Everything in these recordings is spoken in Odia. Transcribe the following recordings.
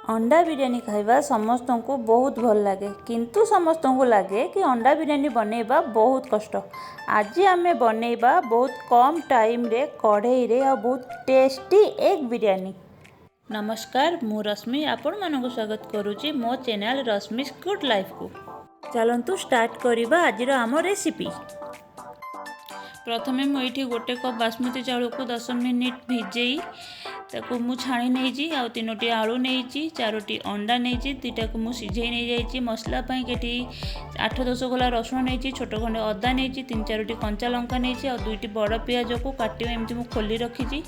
ଅଣ୍ଡା ବିରିୟାନୀ ଖାଇବା ସମସ୍ତଙ୍କୁ ବହୁତ ଭଲ ଲାଗେ, କିନ୍ତୁ ସମସ୍ତଙ୍କୁ ଲାଗେ କି ଅଣ୍ଡା ବିରିୟାନୀ ବନେଇବା ବହୁତ କଷ୍ଟ। ଆଜି ଆମେ ବନେଇବା ବହୁତ କମ୍ ଟାଇମ୍ରେ, କଢ଼େଇରେ ଆଉ ବହୁତ ଟେଷ୍ଟି ଏଗ୍ ବିରିୟାନୀ। ନମସ୍କାର, ମୁଁ ରଶ୍ମି ଆପଣମାନଙ୍କୁ ସ୍ୱାଗତ କରୁଛି ମୋ ଚ୍ୟାନେଲ୍ ରଶ୍ମିସ୍ ଗୁଡ୍ ଲାଇଫ୍କୁ। ଚାଲନ୍ତୁ ଷ୍ଟାର୍ଟ କରିବା ଆଜିର ଆମ ରେସିପି। ପ୍ରଥମେ ମୁଁ ଏଇଠି 1 କପ୍ ବାସୁମତୀ ଚାଉଳକୁ 10 ମିନିଟ୍ ଭିଜେଇ ତାକୁ ମୁଁ ଛାଣି ନେଇଛି। ଆଉ 3ଟି ଆଳୁ ନେଇଛି, 4ଟି ଅଣ୍ଡା ନେଇଛି, 2ଟାକୁ ମୁଁ ସିଝେଇ ନେଇଯାଇଛି। ମସଲା ପାଇଁ ଏଠି 8-10 ଗୋଲା ରସୁଣ ନେଇଛି, ଛୋଟ ଖଣ୍ଡେ ଅଦା ନେଇଛି, 3-4ଟି କଞ୍ଚା ଲଙ୍କା ନେଇଛି, ଆଉ 2ଟି ବଡ଼ ପିଆଜକୁ କାଟି ଏମିତି ମୁଁ ଖୋଲି ରଖିଛି,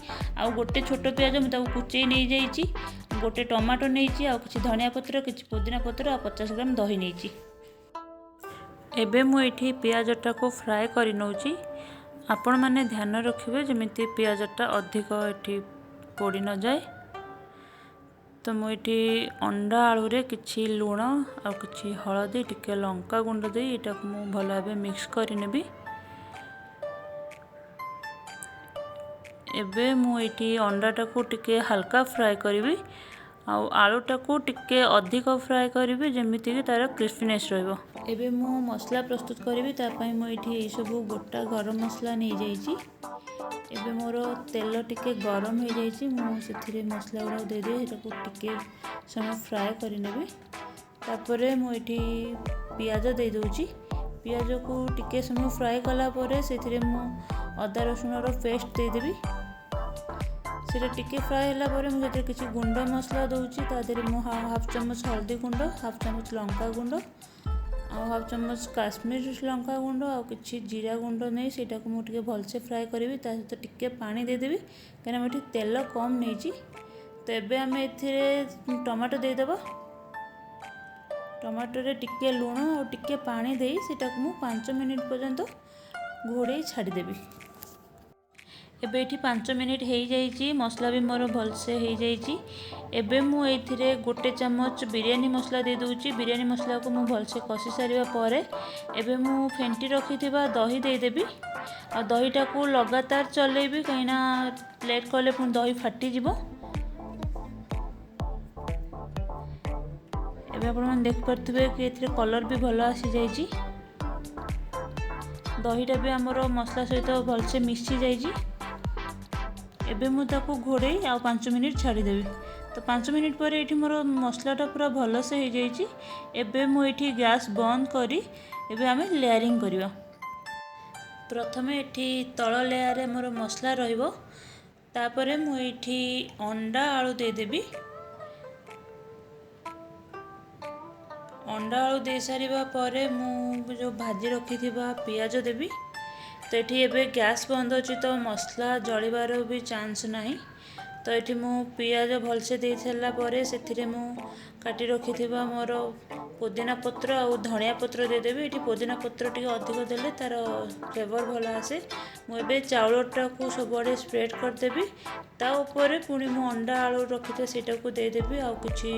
ଆଉ ଗୋଟେ ଛୋଟ ପିଆଜ ମୁଁ ତାକୁ କୁଚେଇ ନେଇଯାଇଛି, ଗୋଟେ ଟମାଟୋ ନେଇଛି, ଆଉ କିଛି ଧନିଆ ପତ୍ର, କିଛି ପୁଦିନା ପତ୍ର ଆଉ 50 ଗ୍ରାମ ଦହି ନେଇଛି। ଏବେ ମୁଁ ଏଇଠି ପିଆଜଟାକୁ ଫ୍ରାଏ କରି ନେଉଛି। ଆପଣମାନେ ଧ୍ୟାନ ରଖିବେ ଯେମିତି ପିଆଜଟା ଅଧିକ ଏଠି ପୋଡ଼ି ନଯାଏ। ତ ମୁଁ ଏଠି ଅଣ୍ଡା ଆଳୁରେ କିଛି ଲୁଣ ଆଉ କିଛି ହଳଦୀ, ଟିକେ ଲଙ୍କା ଗୁଣ୍ଡ ଦେଇ ଏଇଟାକୁ ମୁଁ ଭଲ ଭାବେ ମିକ୍ସ କରିନେବି। ଏବେ ମୁଁ ଏଇଠି ଅଣ୍ଡାଟାକୁ ଟିକେ ହାଲକା ଫ୍ରାଏ କରିବି ଆଉ ଆଳୁଟାକୁ ଟିକେ ଅଧିକ ଫ୍ରାଏ କରିବି, ଯେମିତିକି ତା'ର କ୍ରିସ୍ପିନେସ୍ ରହିବ। ଏବେ ମୁଁ ମସଲା ପ୍ରସ୍ତୁତ କରିବି। ତା ପାଇଁ ମୁଁ ଏଇଠି ଏଇସବୁ ଗୋଟା ଗରମ ମସଲା ନେଇଯାଇଛି। ଏବେ ମୋର ତେଲ ଟିକେ ଗରମ ହେଇଯାଇଛି, ମୁଁ ସେଥିରେ ମସଲା ଗୁଡ଼ାକ ଦେଇଦେଇ ସେଟାକୁ ଟିକେ ସମୟ ଫ୍ରାଏ କରିନେବି। ତାପରେ ମୁଁ ଏଇଠି ପିଆଜ ଦେଇଦେଉଛି। ପିଆଜକୁ ଟିକେ ସମୟ ଫ୍ରାଏ କଲା ପରେ ସେଥିରେ ମୁଁ ଅଦା ରସୁଣର ପେଷ୍ଟ ଦେଇଦେବି। ସେଇଟା ଟିକେ ଫ୍ରାଏ ହେଲା ପରେ ମୁଁ ସେଥିରେ କିଛି ଗୁଣ୍ଡ ମସଲା ଦେଉଛି। ତା ଦେହରେ ମୁଁ ହାଫ୍ ଚାମଚ ହଳଦୀ ଗୁଣ୍ଡ, ହାଫ୍ ଚାମଚ ଲଙ୍କା ଗୁଣ୍ଡ ଆଉ ହାଫ୍ ଚାମଚ କାଶ୍ମୀର ଲଙ୍କା ଗୁଣ୍ଡ ଆଉ କିଛି ଜିରା ଗୁଣ୍ଡ ନେଇ ସେଇଟାକୁ ମୁଁ ଟିକେ ଭଲସେ ଫ୍ରାଏ କରିବି। ତା ସହିତ ଟିକେ ପାଣି ଦେଇଦେବି, କାହିଁକିନା ମୁଁ ଏଠି ତେଲ କମ୍ ନେଇଛି। ତ ଏବେ ଆମେ ଏଥିରେ ଟମାଟୋ ଦେଇଦେବା। ଟମାଟୋରେ ଟିକେ ଲୁଣ ଆଉ ଟିକେ ପାଣି ଦେଇ ସେଇଟାକୁ ମୁଁ 5 ମିନିଟ୍ ପର୍ଯ୍ୟନ୍ତ ଘୋଡ଼େଇ ଛାଡ଼ିଦେବି। ଏବେ ଏଠି 5 ମିନିଟ୍ ହେଇଯାଇଛି, ମସଲା ବି ମୋର ଭଲସେ ହେଇଯାଇଛି। ଏବେ ମୁଁ ଏଇଥିରେ 1 ଚାମଚ ବିରିୟାନୀ ମସଲା ଦେଇଦେଉଛି। ବିରିୟାନୀ ମସଲାକୁ ମୁଁ ଭଲସେ କଷି ସାରିବା ପରେ ଏବେ ମୁଁ ଫେଣ୍ଟି ରଖିଥିବା ଦହି ଦେଇଦେବି। ଆଉ ଦହିଟାକୁ ଲଗାତାର ଚଲେଇବି, କାହିଁକିନା ଲେଟ୍ କଲେ ପୁଣି ଦହି ଫାଟିଯିବ। ଏବେ ଆପଣମାନେ ଦେଖିପାରୁଥିବେ କି ଏଥିରେ କଲର୍ ବି ଭଲ ଆସିଯାଇଛି। ଦହିଟା ବି ଆମର ମସଲା ସହିତ ଭଲସେ ମିଶି ଯାଇଛି। ଏବେ ମୁଁ ତାକୁ ଘୋଡ଼େଇ ଆଉ 5 ମିନିଟ୍ ଛାଡ଼ିଦେବି। ତ 5 ମିନିଟ୍ ପରେ ଏଇଠି ମୋର ମସଲାଟା ପୁରା ଭଲସେ ହେଇଯାଇଛି। ଏବେ ମୁଁ ଏଇଠି ଗ୍ୟାସ୍ ବନ୍ଦ କରି ଏବେ ଆମେ ଲେୟାରିଂ କରିବା। ପ୍ରଥମେ ଏଠି ତଳ ଲେୟାରରେ ମୋର ମସଲା ରହିବ, ତାପରେ ମୁଁ ଏଇଠି ଅଣ୍ଡା ଆଳୁ ଦେଇଦେବି। ଅଣ୍ଡା ଆଳୁ ଦେଇସାରିବା ପରେ ମୁଁ ଯେଉଁ ଭାଜି ରଖିଥିବା ପିଆଜ ଦେବି। ତ ଏଠି ଏବେ ଗ୍ୟାସ୍ ବନ୍ଦ ଅଛି, ତ ମସଲା ଜଳିବାର ବି ଚାନ୍ସ ନାହିଁ। ତ ଏଠି ମୁଁ ପିଆଜ ଭଲସେ ଦେଇ ସାରିଲା ପରେ ସେଥିରେ ମୁଁ କାଟି ରଖିଥିବା ମୋର ପୁଦିନା ପତ୍ର ଆଉ ଧନିଆ ପତ୍ର ଦେଇଦେବି। ଏଠି ପୁଦିନା ପତ୍ର ଟିକେ ଅଧିକ ଦେଲେ ତା'ର ଫ୍ଲେଭର୍ ଭଲ ଆସେ। ମୁଁ ଏବେ ଚାଉଳଟାକୁ ସବୁଆଡ଼େ ସ୍ପ୍ରେଡ଼୍ କରିଦେବି। ତା ଉପରେ ପୁଣି ମୁଁ ଅଣ୍ଡା ଆଳୁ ରଖିଥିବା ସେଇଟାକୁ ଦେଇଦେବି, ଆଉ କିଛି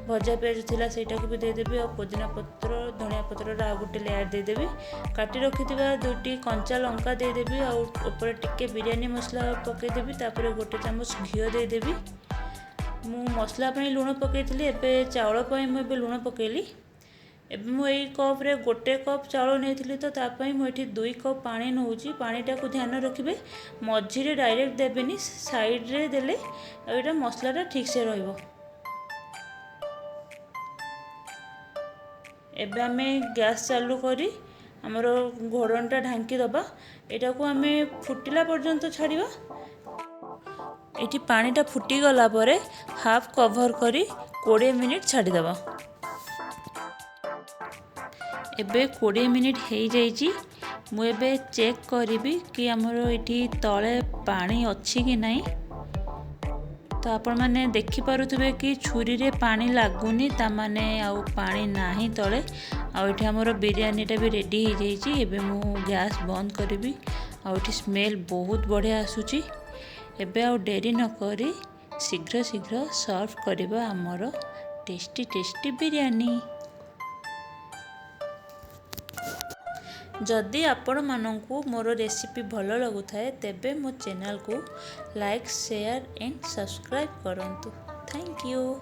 ଭଜା ପିଆଜ ଥିଲା ସେଇଟାକୁ ବି ଦେଇଦେବି, ଆଉ ପୁଦିନା ପତ୍ର ଧନିଆ ପତ୍ରର ଆଉ ଗୋଟେ ଲେୟାର୍ ଦେଇଦେବି। କାଟି ରଖିଥିବା 2ଟି କଞ୍ଚା ଲଙ୍କା ଦେଇଦେବି ଆଉ ଉପରେ ଟିକେ ବିରିୟାନୀ ମସଲା ପକାଇଦେବି। ତାପରେ 1 ଚାମଚ ଘିଅ ଦେଇଦେବି। ମୁଁ ମସଲା ପାଇଁ ଲୁଣ ପକାଇଥିଲି, ଏବେ ଚାଉଳ ପାଇଁ ମୁଁ ଏବେ ଲୁଣ ପକାଇଲି। ଏବେ ମୁଁ ଏଇ କପ୍ରେ 1 କପ୍ ଚାଉଳ ନେଇଥିଲି, ତ ତା ପାଇଁ ମୁଁ ଏଠି 2 କପ୍ ପାଣି ନେଉଛି। ପାଣିଟାକୁ ଧ୍ୟାନ ରଖିବେ, ମଝିରେ ଡାଇରେକ୍ଟ ଦେବେନି, ସାଇଡ଼୍ରେ ଦେଲେ ଆଉ ଏଇଟା ମସଲାଟା ଠିକ୍ସେ ରହିବ। ଏବେ ଆମେ ଗ୍ୟାସ୍ ଚାଲୁ କରି ଆମର ଘୋଡ଼ଣୀଟା ଢାଙ୍କି ଦେବା। ଏଇଟାକୁ ଆମେ ଫୁଟିଲା ପର୍ଯ୍ୟନ୍ତ ଛାଡ଼ିବା। ଏଠି ପାଣିଟା ଫୁଟିଗଲା ପରେ ହାଫ୍ କଭର୍ କରି 20 ମିନିଟ୍ ଛାଡ଼ିଦେବା। ଏବେ 20 ମିନିଟ୍ ହେଇଯାଇଛି। ମୁଁ ଏବେ ଚେକ୍ କରିବି କି ଆମର ଏଠି ତଳେ ପାଣି ଅଛି କି ନାହିଁ। ତ ଆପଣମାନେ ଦେଖିପାରୁଥିବେ କି ଛୁରୀରେ ପାଣି ଲାଗୁନି, ତାମାନେ ଆଉ ପାଣି ନାହିଁ ତଳେ। ଆଉ ଏଠି ଆମର ବିରିୟାନୀଟା ବି ରେଡ଼ି ହେଇଯାଇଛି। ଏବେ ମୁଁ ଗ୍ୟାସ୍ ବନ୍ଦ କରିବି। ଆଉ ଏଠି ସ୍ମେଲ୍ ବହୁତ ବଢ଼ିଆ ଆସୁଛି। ଏବେ ଆଉ ଡେରି ନକରି ଶୀଘ୍ର ଶୀଘ୍ର ସର୍ଭ କରିବା ଆମର ଟେଷ୍ଟି ଟେଷ୍ଟି ବିରିୟାନୀ। ଯଦି ଆପଣମାନଙ୍କୁ ମୋର ରେସିପି ଭଲ ଲାଗୁଥାଏ ତେବେ ମୋ ଚ୍ୟାନେଲକୁ ଲାଇକ୍, ସେୟାର ଆଣ୍ଡ ସବସ୍କ୍ରାଇବ୍ କରନ୍ତୁ। Thank you.